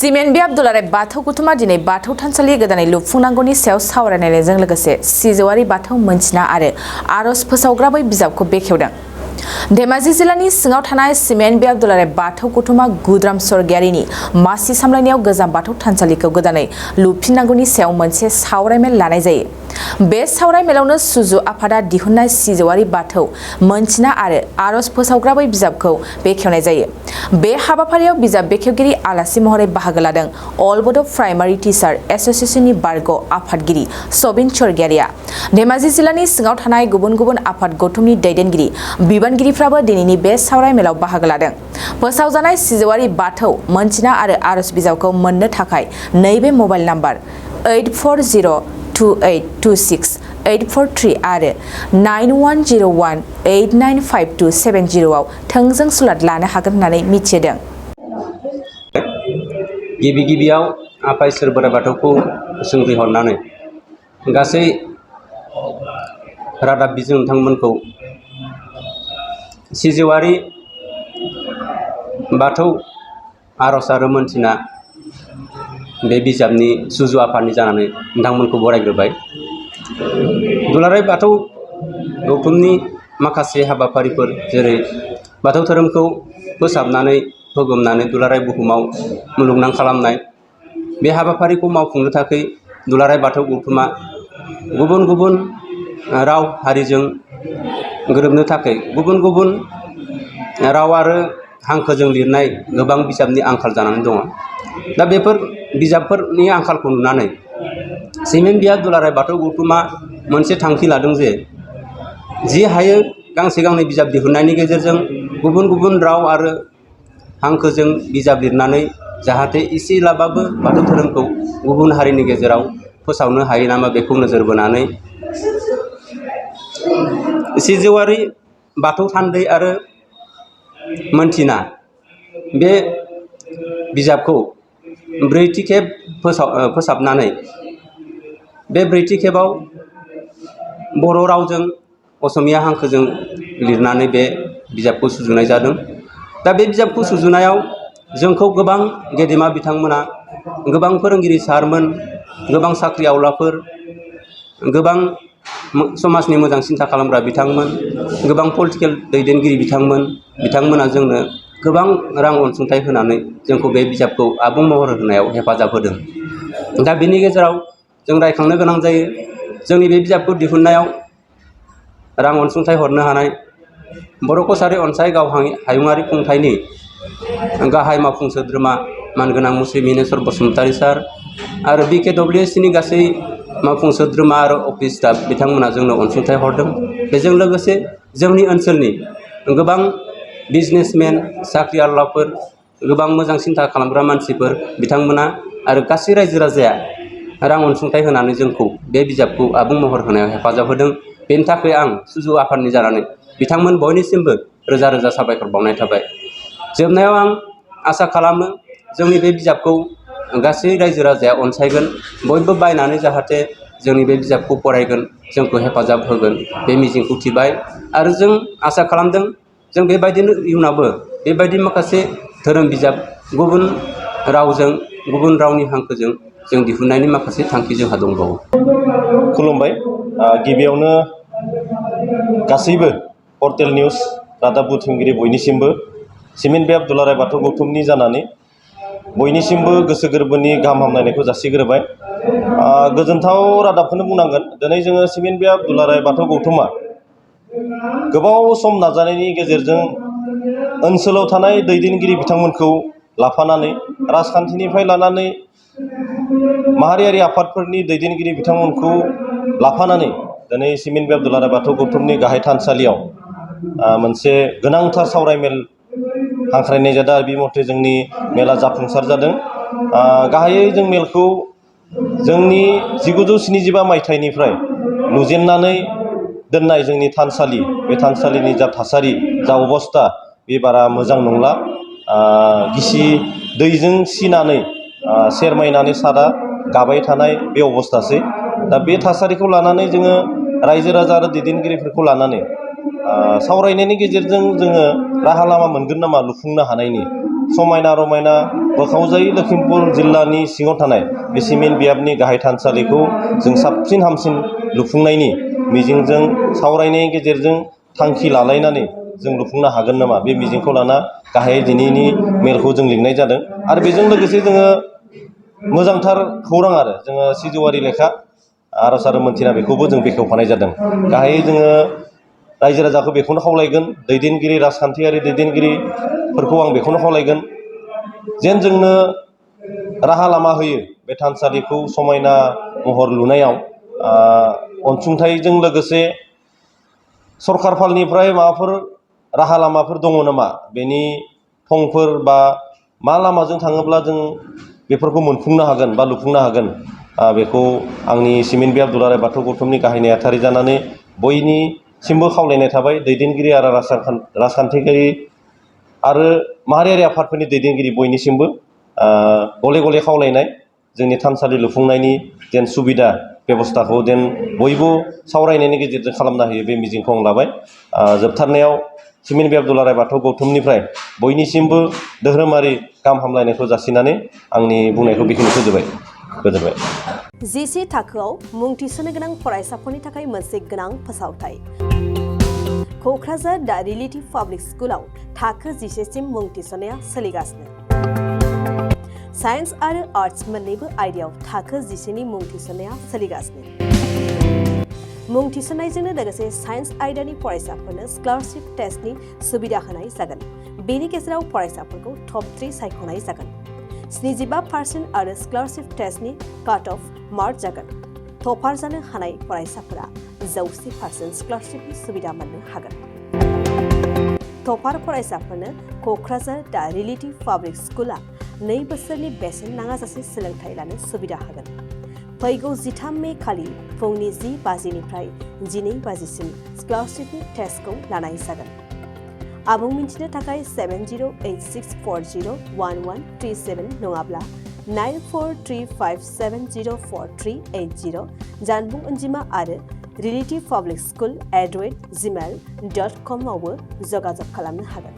Cement बि आब्दुलाराय बाथौ गौथुमा दिनै बाथौ थानसालि गोदानै लुफुंनांगौनि सायाव सावरायनायजों लोगोसे सिजौआरि बाथौ मोनथिना आरो आरज फोसावग्रा बै बिजाबखौ बेखेवदों। धेमाजि जिल्लानि सिङाव थानाय सिमेन्ट बि आब्दुलाराय बाथौ गौथुमा गुद्राम स्वर्गियारिनि मासि सामलायनायाव गोजाम बाथौ थानसालिखौ गोदानै लुफिननांगौनि सायाव मोनसे सावरायमेल लानाय जायो। बे सावरायमेलावनो सुजु आफादा दिहुननाय सिजौआरि बाथौ मोनथिना आरो आरज फोसावग्रा बै बिजाबखौ बेखेवनाय जायो। बे हाबाफारियाव बिजाब बेखेवगिरि आलासि महरै बाहागो लादों अल बड' प्राइमारि टिचार एस'सिएशननि बारग' आफादगिरि सबिन स्वर्गियारिया। धेमाजि जिल्लानि सिङाव थानाय गुबुन गुबुन आफाद गौथुमनि दैदेनगिरि बिबानगिरिफ्राबो दिनैनि बे सावरायमेलाव बाहागो लादों। फोसावजानाय सिजौआरि बाथौ मोनथिना आरो आरज बिजाबखौ मोननो थाखाय नैबे मबाइल नाम्बार 8402826843 आरो 9101895270 आव थोंजों सुलाद लानो हागोन होननानै मिथिदों। गिबियाव आफा इसोर बोराइ बाथौखौ सोंग्रिहरनानै गासै रादाब बिजों नोंथांमोनखौ सिजौआरि बाथौ आरज आरो मोनथिना बे बिजाबनि सुजु आफादनि जानानै नोंथांमोनखौ बरायग्रोबाय। दुलाराय बाथौ गौथुमनि माखासे हाबाफारिफोर जेरै बाथौ धोरोमखौ फोसाबनानै फोगोमनानै दुलाराय बुहुमाव मुलुगनां खालामनाय, बे हाबाफारिखौ मावफुंनो थाखाय दुलाराय बाथौ गौथुमा गुबुन गुबुन राव हारिजों गोरोबनो थाखाय गुबुन गुबुन राव आरो हांखोजों लिरनाय गोबां बिजाबनि आंखाल जानानै दङ। दा बेफोर बिजाबफोरनि आंखालखौ नुनानै सिमेन्ट बि दुलाराय बाथौ गौथुमा मोनसे थांखि लादों जे जि हायो गांसे गांनै बिजाब दिहुननायनि गेजेरजों गुबुन गुबुन राव आरो हांखोजों बिजाब लिरनानै जाहाथे एसेब्लाबो बाथौ धोरोमखौ गुबुन हारिनि गेजेराव फोसावनो हायो नामा बेखौ नोजोर बोनानै सिजौआरि बाथौ थान्दै आरो मोनथिना बे बिजाबखौ ब्रैथि खेब फोसाबनानै बे ब्रैथि खेबाव बर' रावजों असमिया हांखोजों लिरनानै बे बिजाबखौ सुजुनाय जादों। दा बे बिजाबखौ सुजुनायाव जोंखौ गोबां गेदेमा बिथांमोना, गोबां फोरोंगिरि सारमोन, गोबां साख्रि आवलाफोर, गोबां समाजनि मोजां सिन्था खालामग्रा बिथांमोन, गोबां पलिटिकेल दैदेनगिरि बिथांमोना जोंनो गोबां रां अनसुंथाइ होनानै जोंखौ बे बिजाबखौ आबुं महर होनायाव हेफाजाब होदों। दा बिनि गेजेराव जों रायखांनो गोनां जायो, जोंनि बे बिजाबखौ दिहुननायाव रां अनसुंथाइ हरनो हानाय बर' कछारी अनसाय हायुङारि खुंथायनि गाहाय मावफुं सोद्रोमा मानगोनां मुस्रि मिनेस्वर बसुमतारी सार आरो BKWSनि गासै मावफुं सोद्रोमा आरो अफिस स्टाफ बिथांमोना जोंनो अनसुंथाइ हरदों। बेजों लोगोसे जोंनि ओनसोलनि गोबां बिजनेसमेन, साख्रि आवलाफोर, गोबां मोजां सिन्था खालामग्रा मानसिफोर बिथांमोना आरो गासै रायजो राजाया रां अनसुंथाइ होनानै जोंखौ बे बिजाबखौ आबुं महर होनायाव हेफाजाब होदों। बेनि थाखाय आं सुजु आफादनि जानानै बिथांमोन बयनिसिमबो रोजा रोजा साबायखर बावनाय थाबाय। जोबनायाव आं आसा खालामो जोंनि बे बिजाबखौ गासै रायजो राजाया अनसायगोन, बयबो बायनानै जाहाथे जोंनि बे बिजाबखौ फरायगोन, जोंखौ हेफाजाब होगोन बे मिजिंखौ थिबाय। आरो जों आसा खालामदों जों बेबायदिनो इयुनावबो बेबायदि माखासे धोरोम बिजाब गुबुन रावजों, गुबुन रावनि हांखोजों जों दिहुननायनि माखासे थांखि जोंहा दंबावो। खुलुमबाय। गिबियावनो गासैबो पर्टेल निउस रादाब बुथुमगिरि बयनिसिमबो सिमेन्ट बि दुलाराय बाथौ गौथुमनि जानानै बयनिसिमबो गोसो गोरबोनि गाहाम हामलायनायखौ जासिग्रोबाय। गोजोनथाव रादाबखौनो बुंनांगोन। दिनै जोङो सिमेन्ट बि दुलाराय बाथौ गौथुमा गोबाव सम नाजानायनि गेजेरजों ओनसोलाव थानाय दैदेनगिरि बिथांमोनखौ लाफानानै राजखान्थिनिफ्राय लानानै माहारियारि आफादफोरनि दैदेनगिरि बिथांमोनखौ लाफानानै दिनै सिमेन्ट बि दुलाराय बाथौ गौथुमनि गाहाय थानसालियाव मोनसे गोनांथार सावरायमेल हांख्रायनाय जादों। बे मथे जोंनि मेला जाफुंसार जादों। गाहायै जों मेलखौ जोंनि 1975 मायथाइनिफ्राय लुजेननानै दोननाय जोंनि थानसालि, बे थानसालिनि जा थासारि, जा अबस्था बे बारा मोजां नंला। गिसि दैजों सिनानै सेरमायनानै सारा गाबाय थानाय बे अबस्थासै। दा बे थासारिखौ लानानै जोङो रायजो राजा आरो दैदेनगिरिफोरखौ लानानै सावरायनायनि गेजेरजों जोङो राहा लामा मोनगोन नामा लुफुंनो हानायनि। समायना रमायना बोखावजायै लखिमपुर जिल्लानि सिङाव थानाय बे सिमेन्ट बियाबनि गाहाय थानसालिखौ जों साबसिन हामसिन लुफुंनायनि मिजिंजों सावरायनायनि गेजेरजों थांखि लालायनानै जों लुफुंनो हागोन नामा बे मिजिंखौ लाना गाहाय दिनैनि मेलखौ जों लिंनाय जादों। आरो बेजों लोगोसे जोङो मोजांथार खौरां आरो जोङो सिजौआरि लेखा आर'ज आरो मोनथिना बेखौबो जों बेखेवफानाय जादों। गाहायै जोङो रायजो राजाखौ बेखौनो खावलायगोन, दैदेनगिरि राजखान्थियारि दैदेनगिरिफोरखौ आं बेखौनो खावलायगोन जेन जोंनो राहा लामा होयो बे थानसालिखौ समायना महर लुनायाव अनसुंथाइजों लोगोसे सरकार फालनिफ्राय माबाफोर राहा लामाफोर दङ नामा बेनि थंफोर बा मा लामाजों थाङोब्ला जों बेफोरखौ मोनफुंनो हागोन बा लुफुंनो हागोन बेखौ आंनि सिमेन्ट बियाब दुलाराय बाथौ गौथुमनि गाहाय नेहाथारि जानानै बयनिसिमबो खावलायनाय थाबाय। दैदेनगिरि आरो राजखान्थिगिरि आरो माहारियारि आफादफोरनि दैदेनगिरि बयनिसिमबो गले गले खावलायनाय जोंनि थानसालि लुफुंनायनि जेन सुबिदा बेबस्थाखौ जेन बयबो सावरायनायनि गेजेरजों खालामनो हायो बे मिजिंखौ आं लाबाय। जोबथारनायाव सिमेन्ट बियाब दुलाराय बाथौ गौथुमनिफ्राय बयनिसिमबो धोरोमारि गाहाम हामलायनायखौ जासिनानै आंनि बुंनायखौ बेखिनि फोजोबबाय। गोजोनबाय। जिसे थाखोआव मुं थिसननो गोनां फरायसाफोरनि थाखाय मोनसे गोनां फोसावथाय। क'क्राझार दा रिलेटिभ पाब्लिक स्कुलाव थाखो 10 सिम मुं थिसननाया सोलिगासिनो। साइन्स आरो आर्ट्स मोन्नैबो आयदायाव थाखो 10 नि मुं थिसननाया सोलिगासिनो। मुं थिसननायजोंनो लोगोसे साइन्स आयदानि फरायसाफोरनो स्कलारशिप टेस्टनि सुबिदा होनाय जागोन। बेनि गेजेराव फरायसाफोरखौ टप 3 सायख'नाय जागोन। 75% आरो स्कलारशिप टेस्टनि काट अफ मार्क जागोन। टपार जानो हानाय फरायसाफोरा 100% स्कलारशिपनि सुबिदा मोननो हागोन। टपार फरायसाफोरनो क'क्राझार दा रिलेटिभ पाब्लिक स्कुला 2 बोसोरनि बेसेन नाङाजासे सोलोंथाइ लानो सुबिदा होगोन। फैगौ 13 मे खालि फुंनि 10 बाजिनिफ्राय 12 बाजिसिम स्कलारशिपनि टेस्टखौ लानाय जागोन। आबुं मिन्थिनो थाखाय 7086401137 नङाब्ला 9435704380 जानबुं अनजिमा आरो relativpublicschool@gmail.com आवबो जगाजग खालामनो हागोन।